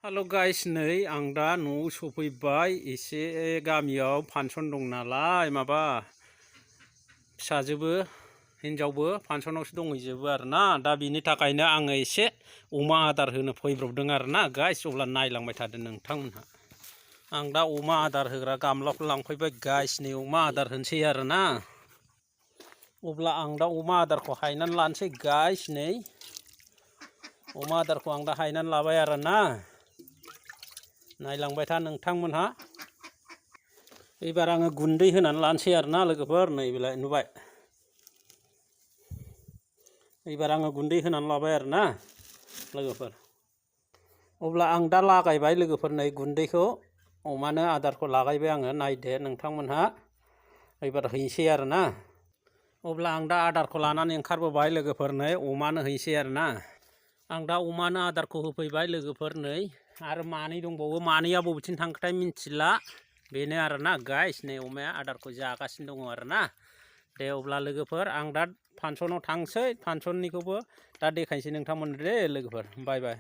Hello guys, नै आं दा न'आव सफैबाय। एसे गामियाव फांसन दं नालाय, माबा फिसाजोबो हिनजावबो फांसनावसो दंहैजोबो आरोना। दा बिनि थाखायनो आङो एसे अमा आदार होनो फैब्रबदों आरोना गाइस। अब्ला नायलांबाय थादो नोंथांमोनहा। आं दा अमा आदार होग्रा गामलाखौ लांफैबाय गाइस। नै अमा आदार होनोसै आरोना। अब्ला आं दा अमा आदारखौ हायनानै लानोसै गाइस। नै अमा आदारखौ आं दा हायनानै लाबाय आरोना। नायलांबाय था नोंथांमोनहा। एबार आङो गुन्दै होनानै लानोसै आरोना लोगोफोर। नै बेलाय नुबाय। एबार आङो गुन्दै होनानै लाबाय आरोना लोगोफोर। अब्ला आं दा लागायबाय लोगोफोर। नै गुन्दैखौ अमानो आदारखौ लागायबाय आङो। नायदो नोंथांमोनहा। एबार हैनोसै आरोना। अब्ला आं दा आदारखौ लानानै ओंखारबोबाय लोगोफोर। नै अमानो हैनोसै आरोना। आं दा अमानो आदारखौ होफैबाय लोगोफोर। नै आरो मानै दंबावो। मानैया बबेथिं थांखोथाय मिन्थिला। बेनो आरोना गाइस। नै अमाया आदारखौ जागासिनो दङ आरोना। दे अब्ला लोगोफोर, आं दा फांसनाव थांसै। फांसननिखौबो दा देखायनोसै नोंथांमोननो दे लोगोफोर। बाय बाय।